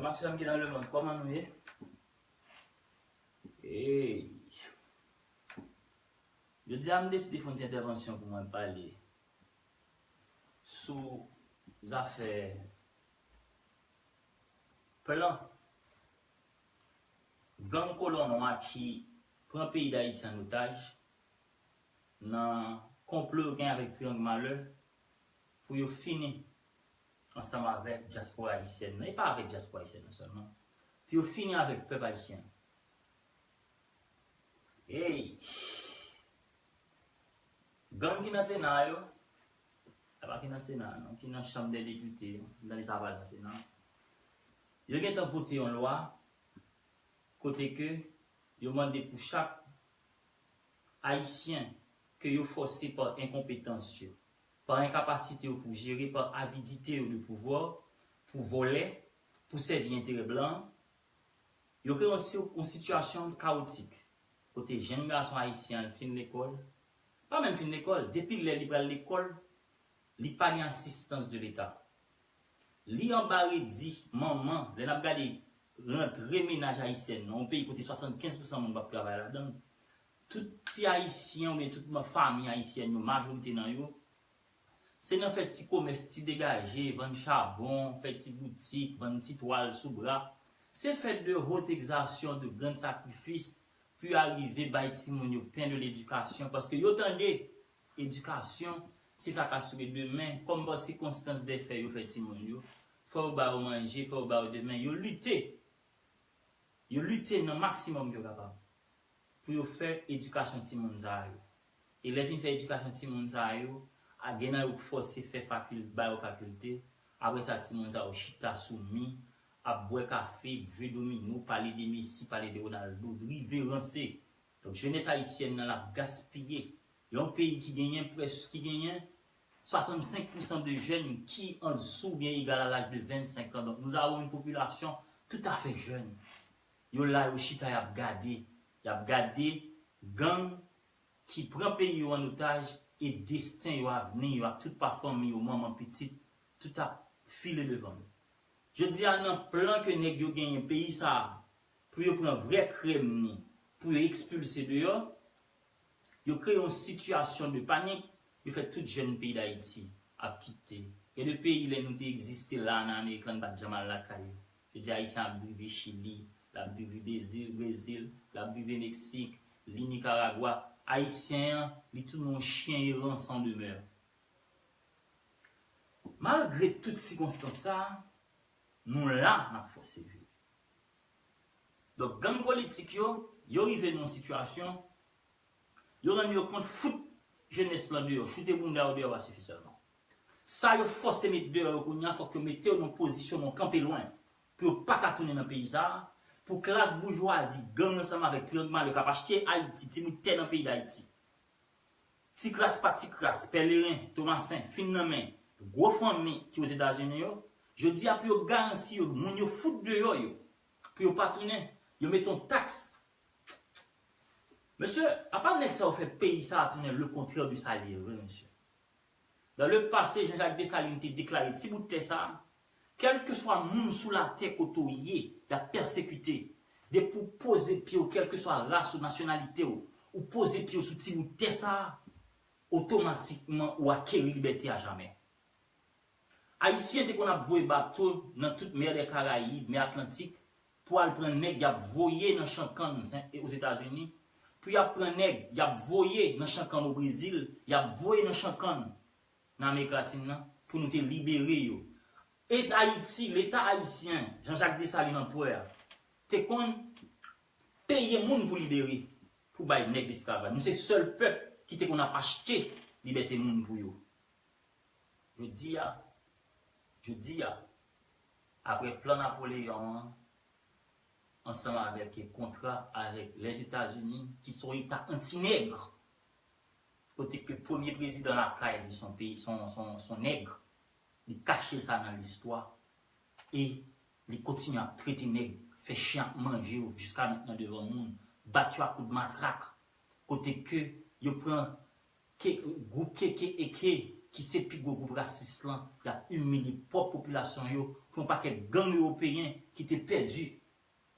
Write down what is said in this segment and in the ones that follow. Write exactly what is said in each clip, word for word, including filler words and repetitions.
Maxwell ki nan lemonn, kòman nou ye? Hey. Jodi a m deside fè yon ti entèvansyon pou mwen pale sou zafè plan gang kolon nwa ki pran peyi Dayiti an otaj nan konplo yo gen avèk Triangle Malheur pou yo fini ansanm avèk dyaspora ayisyèn nan. E pa avèk dyaspora ayisyèn nan sèlman. Pou yo fini avèk pèp ayisyen. Hey! Gang ki nan Sena yo, apa ki nan Sena non, ki nan Chanm dè Depite yo, m tande sa pa nan Sena. Yo gentan vote yon lwa kote ke yo mande pou chak Ayisyen ke yo fòse pa enkonpetans yo, pa enkapasite yo pou jere, pa avidite yo de pouvwa, pou vòlè, pou sèvi enterè blan, yo kreye yon si-, yon sitiyasyon kawotik, kote jenn gason ayisyen an fin lekòl, pa menm fin lekòl, depi lè li pral lekòl, li pa gen asistans de Leta. Li anba redi, manman, lè n ap gade rantre menaj ayisyen nan yon peyi kote swasannkenz pousan moun p ap travay ladan, tout ti ayisyen oubyen tout fanmi ayisyèn yo, majorite nan yo, se nan fè ti komès, ti degaje, vann chabon, fè ti boutik, vann ti twal sou bra. Se fè de haute exertion, de grand sacrifice pou yo arive bay timoun yo pen de ledikasyon, paske yo tande edikasyon, se sa k asire demen, kòm pa sikonstans de fè yo fè timoun yo, fò yo ba yo manje, fò yo ba yo demen, yo lite. Yo lite nan maksimòm ke yo kapab pou yo fè edikasyon timoun sa yo. E lè fin fè edikasyon timoun sa yo, a gen nan yo fòse fè fakil-, ba yo fakilte. Apre sa, timoun sa yo chita sou mi, ap bwè kafe, jwe domino, pale de Messi, pale de Ronaldo, rive ranse. Donk, jenès ayisyèn nan l ap gaspiye. Yon peyi ki genyen près, ki genyen swasannsenk pousan de jèn ki andesou oubyen egal a laj de vennsenk an. Donk, nous avons une population tout à fait jeune. Yo la, yo chita, y ap gade. Y ap gade gang ki pran peyi yo an otaj e desten yo, avni yo ak tout pa fanmi yo, manman, pitit, tout ap file devan yo. Jodi a, nan plan ke nèg yo genyen peyi sa a, pou yo pran vrè krèm ni, pou yo ekspilse deyò, yo kreye yon sitiyasyon de panik, yo fè tout jèn peyi Dayiti ap kite. Gen de peyi, lè nou te egziste la nan Amerik la, n pa t janm al lakay yo. Jodi a, Ayisyen ap drive Chili, l ap drive Brezil, Brezil, l ap drive Meksik, li Nikaragwa. Ayisyen an, li tounen yon chyen eran san demè. Malgre tout sikonstans sa a, nou la, n ap fòse viv. Donk, gang politik yo, yo rive nan yon sitiyasyon, yo rann yo kont fout jenès lan deyò, choute bounda yo deyò pa sifi sèlman. Sa yo fòse met deyò yo kounye a, fòk yo mete yo nan pozisyon nan kanpe lwen, pou yo pa ka tounen nan peyi sa a, pou klas boujwazi, gang ansanm avèk Triangle Malheur k ap achte Ayiti, ti bout tè nan peyi Dayiti. Ti kras pa ti kras, Pèleren, Tomasen, fin nan men gwo fanmi ki Ozetazini yo, jodi a pou yo garanti yo, moun yo fout deyò yo, pou yo pa tounen, yo mete yon taks. Mesye, apa nèg sa yo fè peyi sa a tounen le contraire de sa l ye vre, mesye. Dans le passé, Jean-Jacques Dessalines te deklare ti bout tè sa a, kèlkeswa moun sou latè kote w ye, y ap pèsekite. Depi w poze pye w, kèlkeswa ras ou, nasyonalite w, ou poze pye w sou ti bout tè sa a, otomatikman ou akeri libète a jamè. Ayisyen te konn ap voye bato nan tout mè dè Karayib, mè Atlantik, pou al pran nèg y ap voye nan chan kann Sen-, Ozetazini, pou y ap pran nèg y ap voye nan chan kann o Brezil, y ap voye nan chan kann nan Amerik Latin nan, pou nou te libere yo. E Ayiti, Leta ayisyen, Jean-Jacques Dessalines anperè a, te konn peye moun pou libere, pou bay nèg esklavaj. Nou se sèl pèp ki te konn ap achte libète moun pou yo. Jodi a, jodi a, apre plan Napoleyon an, ansanm avèk kontra avèk Lèzetazini, ki se yon eta anti-nèg, kote ke premye prezidan lakay li se yon peyi, se yon, se yon, se yon nèg, li kache sa nan listwa, e li kontinye ap trete nèg, fè chen ap manje yo jiska mentnan devan moun, bat yo ak kout matrak, kote ke yo pran ke, gwoup K K K ki se pi gwo gwoup rasis lan, y ap imilye pwòp popilasyon yo pou yon pakèt gang ewopeyen ki te pèdi.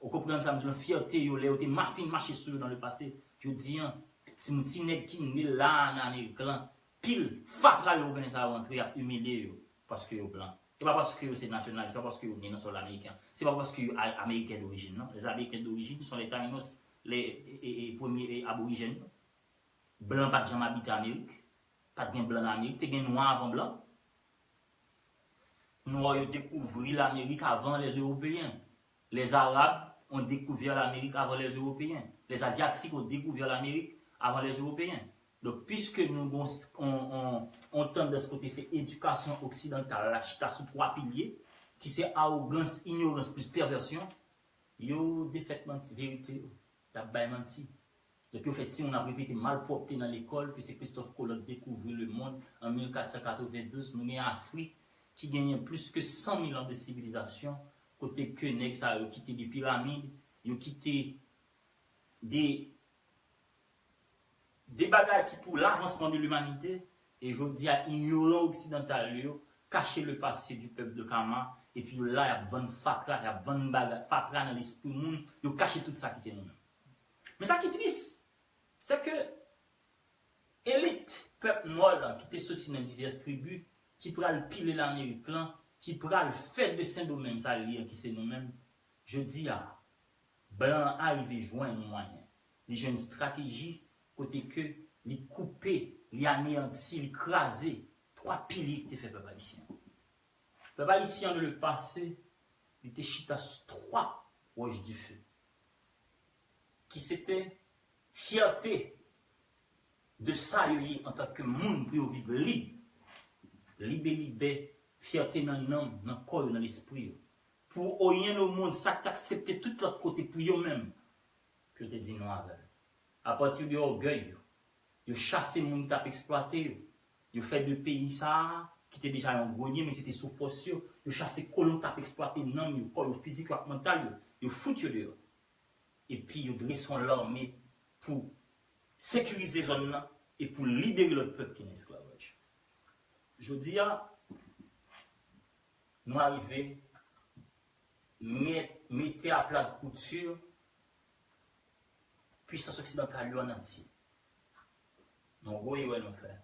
Ou konprann sa m di w, fyète yo, lè yo te ma-, fin mache sou yo dans le passé. Jodi a, timoun, ti nèg ki ne la a nan Amerik lan, pil fatra yo gen sa yo antre, y ap imilye yo paske yo blan. E pa paske yo se nasyonalis, se pa paske yo ne nan sòl ameriken. Se pa paske yo a-, ameriken dorijin, non. Les Américains d'origine sont les Taïnos, les, e, e, e, premye, e, aborijèn yo. Blan pa t janm abite Amerik. Pa t gen blan nan Amerik. Te gen nwa avan blan. Nwa yo dekouvri Lamerik avan les Européens. Les Arabes ont découvert l'Amérique avant les Européens. Les Asiatiques ont découvert l'Amérique avant les Européens. Donk, piske nou gon on, on, on tandans kote se edikasyon oksidantal la chita sou twa pilye, ki se awogans, inyorans plis pèvèsyon, yo defèt manti, verite yo. Y ap bay manti. Donk, yo fè timoun ap repete malpwòpte nan lekòl, ke se Christophe Colomb t dekouvri lemonn an mil kat san katrevendouz. Nou gen Afrik ki genyen plis ke san mil an de sivilizasyon, kote ke nèg sa yo kite de piramid, yo kite de, de bagay ki pou lavansman de limanite, e jodi a, inyoran oksidantal yo kache le passé du peuple de Kama, epi yo la, y ap vann fatra, y ap vann bagay, fatra nan lespri moun, yo kache tout sa ki te nou menm. Men sa ki tris, se ke elit pèp nwa lan ki te soti nan divès tribi, ki pral pile Lamerik lan, ki pral fè de Sendomeng sa li an ki se nou menm, jodi a, blan an arive jwenn mwayen. Li jwenn estrateji kote ke li koupe, li aneyanti, li kraze twa pilye ki te fè pèp ayisyen. Pèp ayisyen an, dans le passé, li te chita sou twa wòch dife, ki se te fyète de sa yo ye antanke moun pou yo viv lib, lib e libè, fyète nan nanm, nan kò yo, nan lespri yo. Pou oyen o mond, sa k t aksepte tout lòt kote pou yo menm, pou yo te di non avè l. Apati de ògèy yo, yo chase moun ki t ap eksplwate yo. Yo fè de peyi sa a, ki te deja yon grenye, men se te sou fòs yo, yo chase kolon k t ap eksplwate nanm yo, kò yo, fizik yo ak mantal yo, yo fout yo deyò. Epi yo drese yon lame pou sekirize zòn nan e pou libere lòt pèp ki nan esklavaj. Jodi a, nou arive met-, mete a plat kouti pwisans oksidantal yo an antye. Yon gwo erè nou fè.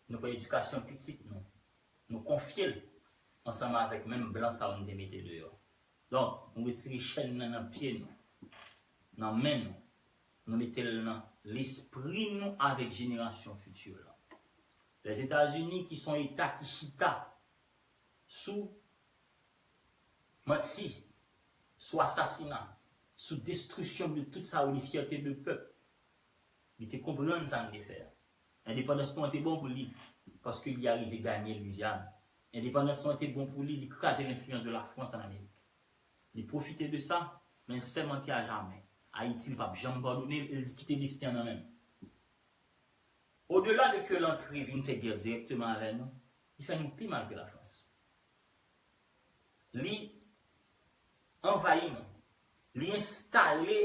Nou pran edikasyon pitit nou, nou konfye l ansanm avèk menm blan sa yo nou te mete deyò. Donk, nou retire chèn nan nan pye nou, nan men nou, nou mete l nan lespri nou avèk jenerasyon fiti lan. Lèzetazini ki se yon eta ki chita sou manti, sou asasina, sou destriksyon de tout sa yo li fyète de pèp. Li te konprann sa nou te fè a. Endepandans nou an te bon pou li, paske li arive ganye Lwizyàn. Endepandans nou an te bon pou li, li kraze lenfliyans de Lafrans an Amerik. Li pwofite de sa, men l sèmante a jamè. Ayiti, li p ap janm padone l, e l di kite desten an nan men m. Odela de ke l antre vin fè gè dirèkteman avè nou, li fè nou pi mal ke Lafrans. Li anvayi nou. Li enstale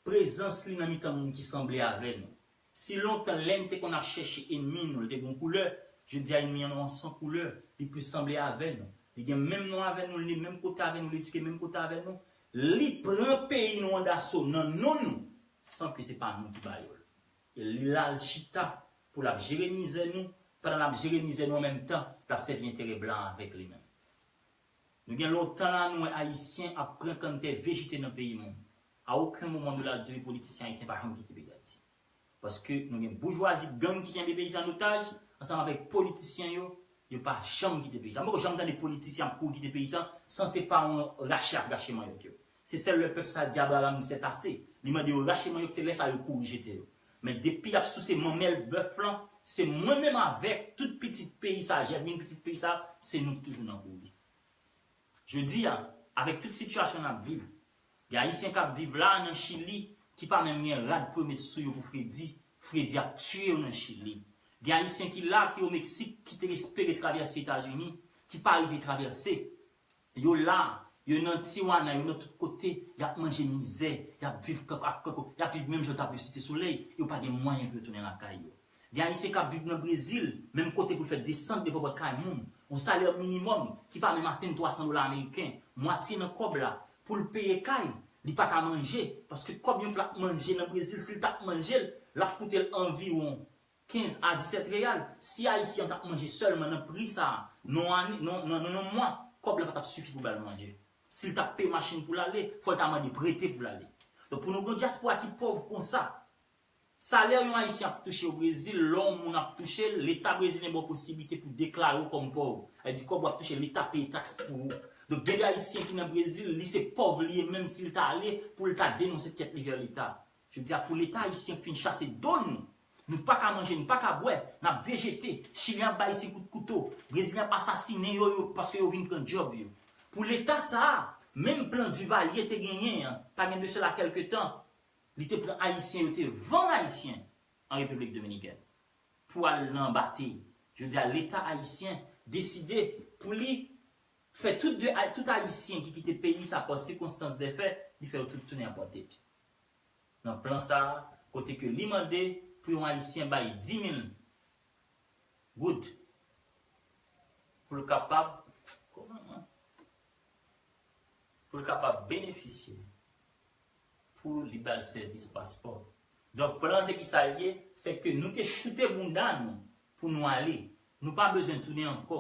prezans li nan mitan moun ki sanble avè nou. Si lontan, lè n te konn ap chèche enmi nou, l te gen yon koulè, jodi a, enmi an nou an san koulè, li plis sanble avè nou. Li gen menm non avè nou, li ne menm kote avè nou, li edike menm kote avè nou. Li pran peyi nou an daso nan non nou, san ke se pa nou ki ba yo l. E li la l chita pou l ap jere mizè nou, pandan l ap jere mizè nou an menm tan, l ap sèvi enterè blan avèk li menm. Nou gen lontan la nou wè Ayisyen ap pran kanntè vejite nan peyi moun. A okenn moman de la diri politisyen ayisyen pa janm kite peyi Dayiti. Paske nou gen boujwazi gang ki kenbe peyi sa an otaj, ansanm avèk politisyen yo, yo pa janm kite peyi sa. M poko janm tande politisyen ap kouri kite peyi sa, san se pa yon rache y ap rache manyòk yo. Se sèl lè pèp sa di Abraham, c'est assez. Li mande yo rache manyòk, se lè sa yo kouri jete yo. Men depi y ap souse manmèl bèf lan, se mwen menm avèk tout pitit peyi sa, jèvrin pitit peyi sa, se nou k toujou nan kouri. Jodi a, avèk tout sitiyasyon n ap viv, gen Ayisyen k ap viv la a nan Chili ki pa menm gen rad pou yo met sou yo pou fredi, fredi ap tiye yo nan Chili. Gen Ayisyen ki la, ki o Meksik, ki te espere travèse Etazini, ki pa rive travèse. Yo la, yo nan Tijuana, yo nan tout kote, y ap manje mizè, y ap viv ak kako, y ap viv menm jan yo t ap viv Site Solèy, yo pa gen mwayen pou yo tounen lakay yo. Gen Ayisyen k ap viv nan Brezil, menm kote pou l fè desant devan pòt kay moun. Yon salè minimòm ki pa menm atenn twa san dola ameriken, mwatye nan kòb la, pou l peye kay, li pa ka manje, paske kòb yon plat manje nan Brezil, si l t ap manje l, l ap koute l anviwon kenz a disèt reyal. Si Ayisyen an t ap manje sèlman nan pri sa a, nan yon ane, nan, nan, nan yon mwa, kòb la pa t ap sifi pou ba l manje. Si l t ap peye machin pou l ale, fò l ta mande prete pou l ale. Donk, pou nou gen yon dyaspora ki pòv konsa, salè yon Ayisyen ap touche o Brezil, lè yon moun ap touche l, Leta brezilyen ba w posiblite pou deklare w kòm pòv. Sa vle di kòb w ap touche, Leta peye taks pou ou. Donk, gen de Ayisyen ki nan Brezil, li se pòv li ye, menm si l ta ale, pou l ta denonse tèt li vè Leta. Jodi a, pou Leta ayisyen fin chase do nou, nou pa ka manje, nou pa ka bwè, n ap vejete, Chilyen ap bay Ayisyen kout kouto, Brezilyen ap asasinen yo, yo, paske yo vin pran djòb yo. Pou Leta sa a, menm plan Duvalier te genyen an, pa gen de sela kèlke tan, li te pran Ayisyen, yo te vann Ayisyen an Repiblik Dominikèn pou al nan batey. Jodi a, Leta ayisyen deside pou li fè tout de, tout Ayisyen ki kite peyi sa pa sikonstans de fè, li fè yo tout tounen apòte. Nan plan sa a, kote ke li mande pou yon Ayisyen bay di mil goud pou l kapab, kòman, pou l kapab benefisye, pou li ba l sèvis paspò. Donk, plan se ki sa l ye, se ke nou te choute bounda nou pou nou ale. Nou pa bezwen tounen ankò.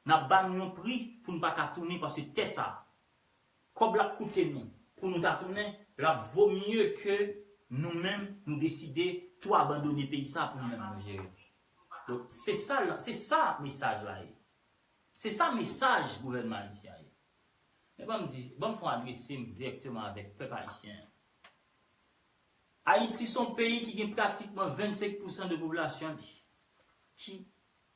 N ap ba nou yon pri pou nou pa ka tounen, paske tè sa, kòb l ap koute nou pou nou ta tounen, l ap vo mye ke nou menm, nou deside tou abandone peyi sa pou nou menm nou jere. Donk, se sa, se sa mesaj la ye. Se sa mesaj gouvènman ayisyen an ye. Men ban m di, ban m fè yon adrese m dirèkteman avèk pèp ayisyen an. Ayiti se yon peyi ki gen pratikman vennsenk pousan de popilasyon li ki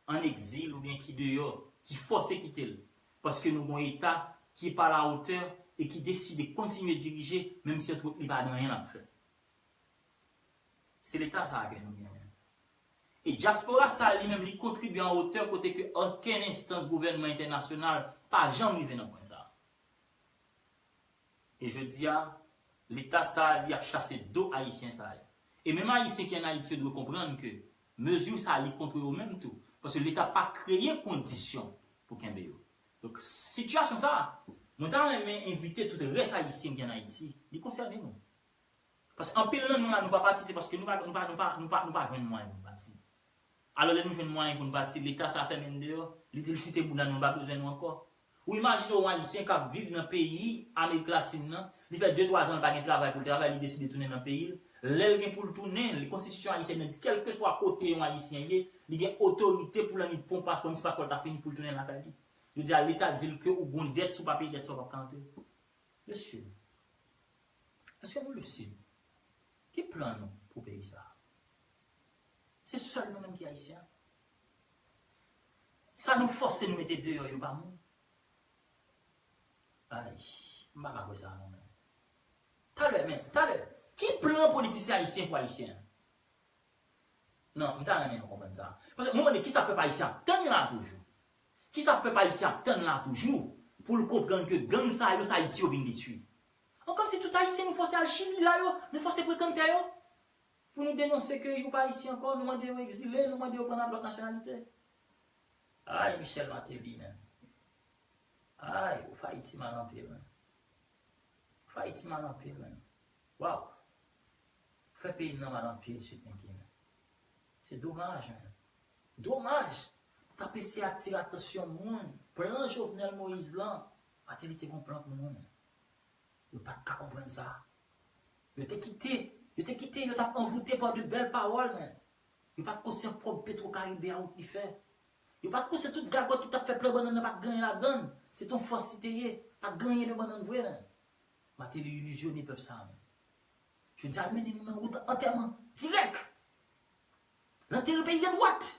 an egzil oubyen ki deyò, ki fòse kite l. Paske nou gen yon Eta ki pa la otè e ki deside kontinye dirije, menm si antre li pa gen anyen l ap fè. Se Leta sa a ke nou genyen. E dyaspora sa a li menm, li kontribye an otè kote ke okenn enstans gouvènman entènasyonal pa janm rive nan pwen sa a. E jodi a, Leta sa a, li ap chase do Ayisyen sa yo. E menm Ayisyen ki ann Ayiti yo dwe konprann ke mezi sa a, li kont yo menm tou. Paske Leta pa kreye kondisyon pou kenbe yo. Donk, sitiyasyon sa a, mwen ta renmen envite tout rès Ayisyen ki ann Ayiti, li konsène nou. Paske anpil nan nou la, nou pa pati, se paske nou pa, nou pa, nou pa, nou pa, nou pa jwenn mwayen pou nou pati. Alò, lè nou jwenn mwayen pou nou pati, Leta sa fèmen n deyò, li di l choute bounda nou, nou pa bezwen nou ankò. Ou imajine yon Ayisyen k ap viv nan peyi Amerik Latin nan, li fè de twa zan l pa gen travay pou l travay, li deside tounen nan peyi l. Lè l gen pou l tounen, li, konstitisyon ayisyèn nan di, kèlkeswa kote yon Ayisyen ye, li gen otorite pou l annik pran paspò, menm si paspò l ta fini, pou l tounen lakay li. Yo di a Leta di l ke ou gon dèt, si w pa peye dèt sa, w p ap ka antre. Mesye, èske nou lisid? Ki plan nou pou peyi sa a? Se sèl nou menm ki Ayisyen? Sa nou fòse nou mete deyò yo pa moun? Ay, m pa ka kwè sa non, men. Talè, men, talè, ki plan politisyen ayisyen pou Ayisyen an? Non, m ta renmen nou konprann sa. Paske nou mande kisa pèp ayisyen ap tann la toujou. Kisa pèp ayisyen ap tann la toujou pou l konprann ke gang sa yo, se Ayiti yo vin detwi. An kòmsi tout Ayisyen nou fòse al Chili la yo, nou fòse pran tè yo. Pou nou denonse ke yo pa Ayisyen ankò, nou mande yo egzile, nou mande yo pran lòt nasyonalite. Ay, Michel Martelly, men. Ay, ou fè Ayiti mal anpil, men. Ou fè Ayiti mal anpil, men. Waw. Ou fè peyi n nan mal anpil, Sweet Micky, men. Se domaj, men. Domaj. T ap eseye atire atansyon moun. Plan Jovenel Moïse lan, Martelly te gon plan pou nou, men. Yo pa t ka konprann sa. Yo te kite, yo te kite, yo t ap anvoute pa de bèl pawòl, men. Yo pa t konsyan pwòp Petro Caribe a wout li fè. Yo pa t konsyan tout gagòt ki t ap fè plan bannann nan pa t gen anyen ladan l. Se t on fòs li te ye. Pa t gen anyen de bannann vre, men. Martelly ilizyone pèp sa a, men. Jodi a, l mennen nou nan wout antèman dirèk. L antere peyi an dwat.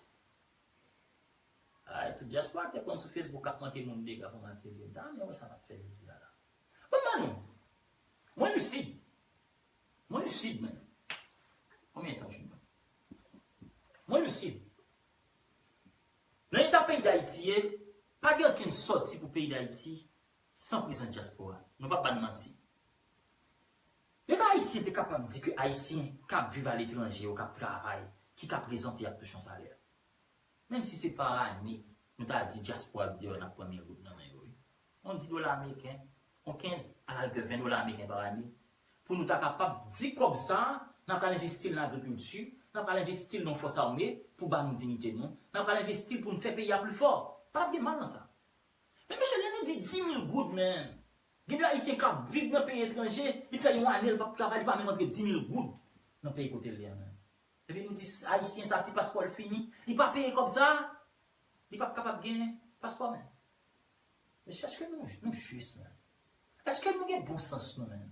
Ay, tout dyaspora te konn sou Facebook ap mante moun dega pou Martelly. M ta renmen wè sa n ap fè jodi a la. Bon, ban nou. Mwen lisid. Mwen lisid, men. Konbyen tan w jwenn mwen? Mwen lisid. Nan eta peyi Dayiti ye, pa gen okenn sòti pou peyi Dayiti san prezans dyaspora. Nou p ap ba n manti. Leta ayisyen te kapab di ke Ayisyen k ap viv aletranje yo, k ap travay, ki ka prezante y ap touche yon salè. Menm si se pa ane, nou ta di dyaspora k deyò n ap pran mil goud nan men yo, wi. On dis dola ameriken, on kenz, alarigè ven dola ameriken pa ane. Pou nou ta kapab di kòb sa a, n ap pral envesti l nan agrikilti, n ap pral envesti l nan fòs ame pou ba nou diyite nou, n ap pral envesti l pou n fè peyi a pli fò. Pa t ap gen mal nan sa. Men mesye, lè nou di dis mil goud, men, gen de Ayisyen k ap viv nan peyi etranje, li fè yon ane, li p ap travay, li pa menm antre dis mil goud nan peyi kote l ye a, men. Epi nou di, Ayisyen sa, si paspò l fini, li pa peye kòb sa, li p ap kapab gen paspò, men. Mesye, èske nou, nou jis, men? Èske nou gen bon sans, nou menm?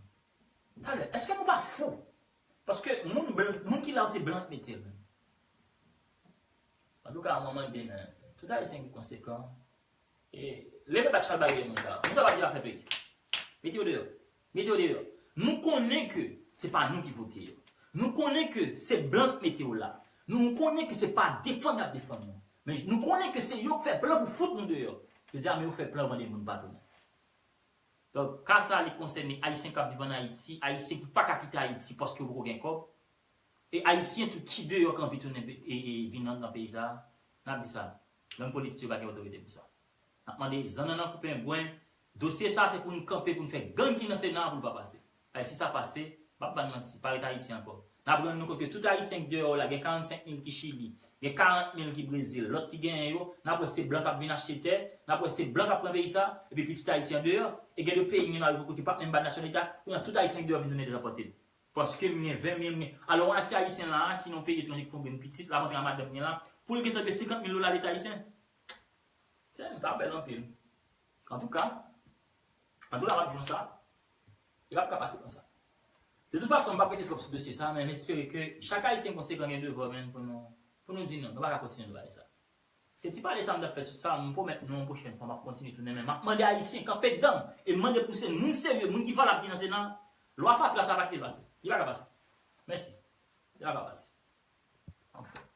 Talè, èske nou pa fou? Paske moun, blan- moun ki la yo se blan k mete l, men. Antouka, mwen mande, men, tout Ayisyen ki konsekan, e leve bat chal bay moun sa. Moun sa pa gen afè peyi. Mete yo deyò. Mete yo deyò. Nou konnen ke se pa nou ki vote yo. Nou konnen ke se blan k mete yo la. Nou konnen ke se pa defann y ap defann nou. Men nou konnen ke se yo k fè plan pou fout nou deyò. Yo di a, men yo fè plan vande moun pa tounen. Donk, ka sa a, li konsène Ayisyen k ap viv ann Ayiti, Ayisyen ki pa ka kite Ayiti paske yo poko gen kòb, e Ayisyen tou ki deyò k anvi tounen pe- e, e vin nan, nan peyi sa a. N ap di sa, gang politik yo pa gen otorite pou sa. N ap mande zannann nan koupe bwen. Dosye sa a se pou n kanpe, pou n fè gang ki nan Sena a pou l pa pase. Paske si sa pase, m ap ba n manti, pa ret Ayiti ankò. N ap rann nou kont ke tout Ayisyen k deyò la, gen karannsenk mil ki Chili, gen karant mil ki Brezil, lòt ki genyen yo, n ap wè se blan k ap vin achte tè, n ap wè se blan k ap pran peyi sa, epi pitit Ayiti an deyò, e gen de peyi nou rive kote pa t menm ba n nasyonalite a, kounye a tout Ayisyen k deyò vin tounen dezapòte. Paske m gen ven mil, m gen, alò, yon ti Ayisyen la a, ki nan peyi etranje, ki fè yon grenn pitit, l ap antre a madanm li la, pou l gentan gen senkant mil dola Leta ayisyen. Tyen, li ta bèl anpil. Antouka, antouka, m ap di nou sa, li p ap ka pase konsa. De tout fason, m p ap rete twòp sou dosye sa, men m espere ke chak Ayisyen konsekan gen devwa, men, pou nou, pou nou di non, nou pa ka kontinye nan bagay sa. Se ti pale sa m t ap fè sou sa, m pwomèt nou, yon pwochèn fwa, m ap kontinye tounen, men m ap mande Ayisyen kanpe dan, e m mande pou se moun serye, moun ki valab ki nan Sena, lwa fatra sa pa kite l pase. Li pa ka pase. Mèsi. Li pa ka pase. Anfen.